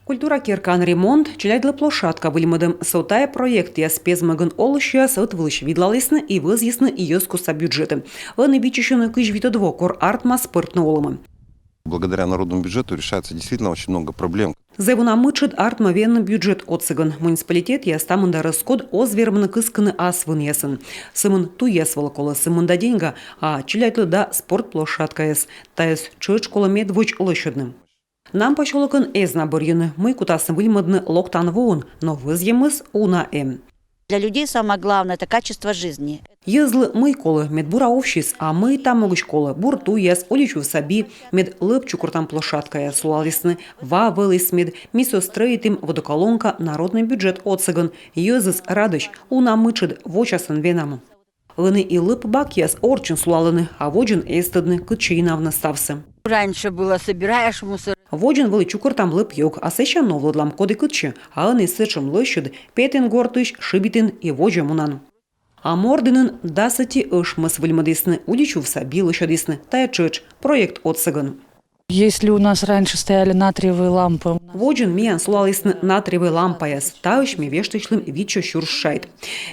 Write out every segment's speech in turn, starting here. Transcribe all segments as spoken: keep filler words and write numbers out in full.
Культура керкаын ремонт, челядьлы площадка выльмӧдӧм. Со тайӧ проектъяс Пезмӧгын олысьяс ӧтвылысь видлалісны и вӧзйисны йӧзкостса бюджетӧ. Ӧні виччысьӧны кызь витӧд во, кор артмас пӧртны олӧмӧ. Благодаря народному бюджету решается действительно очень много проблем. Зэв уна мытшӧд артмӧ венны бюджет отсӧгӧн. Муниципалитетъяс та мында рӧскод оз вермыны кыскыны ас вынъясӧн. Сӧмын туйяс вылӧ колӧ сымында деньга, а челядьлы да спорт площадкаяс. Тайӧс тшӧтш колӧ медводз лӧсьӧдны. Нам посёлокын эз на бӧрйыны, мый кутасны выльмӧдны локтан воын, но вӧзйӧмыс уна эм. Для людей самое главное — это качество жизни. Йӧзлы мый колӧ, мед бура овсис, а мый та могысь колӧ: бур туйяс, улич вывса би, мед лӧп чукӧртан площадкаяс сулалісны, ва вӧліс, мед ми сійӧс стрӧитім водоколонка народнӧй бюджет отсӧгӧн. Йӧзыс радӧсь, уна мытшӧд вочасӧн венам. Ӧні и лӧп бакъяс орччӧн сулалӧны, а водзын эз тӧдны, кытчӧ инавны ставсӧ. Раньше было, собираешь мусор. Водзын вӧлі чукӧртам лӧп ёг, а сэсся новлӧдлам коді кытчӧ. А ӧні сэтшӧм лӧсьыд: петін гортысь, шыбитін и водзӧ мунан. А Мордінын дас ӧти ӧшмӧс выльмӧдісны, улич вывса би лӧсьӧдісны. Тайӧ тшӧтш проект отсӧгӧн. Если у нас раньше стояли натриевые лампы, Водзын миян сулалісны натриевӧй лампаяс, таысь ми вештысьлім витсё сюрс шайт.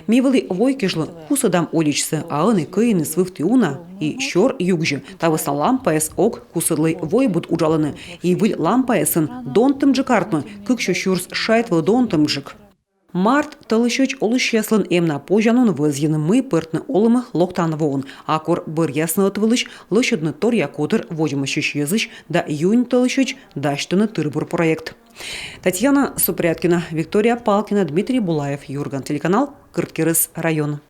Ми вӧлі вой кежлӧ кусӧдам уличсӧ, а ӧні кӧиныс вывті уна и сёр югзьӧ. Та вӧсна лампаяс ог кусӧдлӧй, войбыд уджалӧны. И выль лампаясӧн донтӧмджык артмӧ, кыксё сюрс шайт вӧлі донтӧмджык. Март тӧлысьӧдз олысьяслӧн эм на позянлун вӧзйыны, мый пӧртны олӧмӧ локтан воын. А кор бӧръясны ӧтвылысь лӧсьӧдны торъя котыр водзмӧстчысь йӧзысь да юнь тӧлысьӧдз дасьтыны тыр-бур проект. Татьяна Супряткина, Виктория Палкина, Дмитрий Булаев, «Юрган» телеканал, Кӧрткерӧс район.